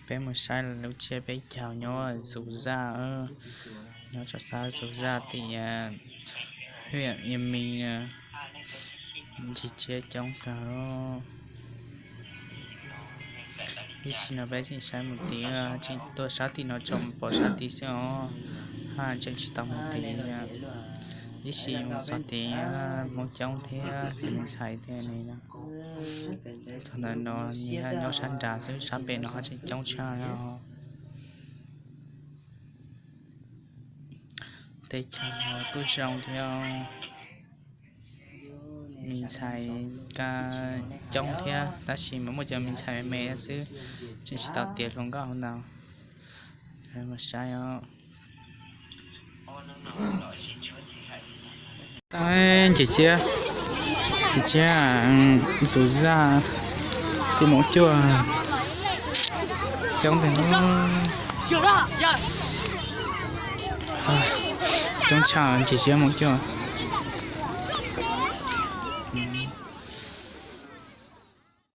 Peb mus saib lub tsiab peb caug nyob Zus Zaj, nyob rau sab Zus Zaj tim Hwm Ia Mees, ntsig tsiab coob kawg. Ib sim no peb tseem saib mus tid, tseem tuaj sab tim no tsom pom sab tid xwb os, haj tseem tsis tau mus tid. Ib sim mus txog tid Hmoob coob thiab cov me ntxhais thiab ne. Txog ntawm no nyob sab nrad xwb, sab pem no ho tseem coob tshaj no. Teb chaws no kuj zoo thiab, me ntxhais kuj coob thiab, tab sis mas muaj cov me ntxhais me me xwb, tseem tsis tau tiav hluas nkauj hauv ntau. Mus saib os. Ntsig tsiab, ntsig tsiab Zus Zaj, kuj Hmoob cuaj coob tiag, coob tshaj, ntsig tsiab Hmoob cuaj.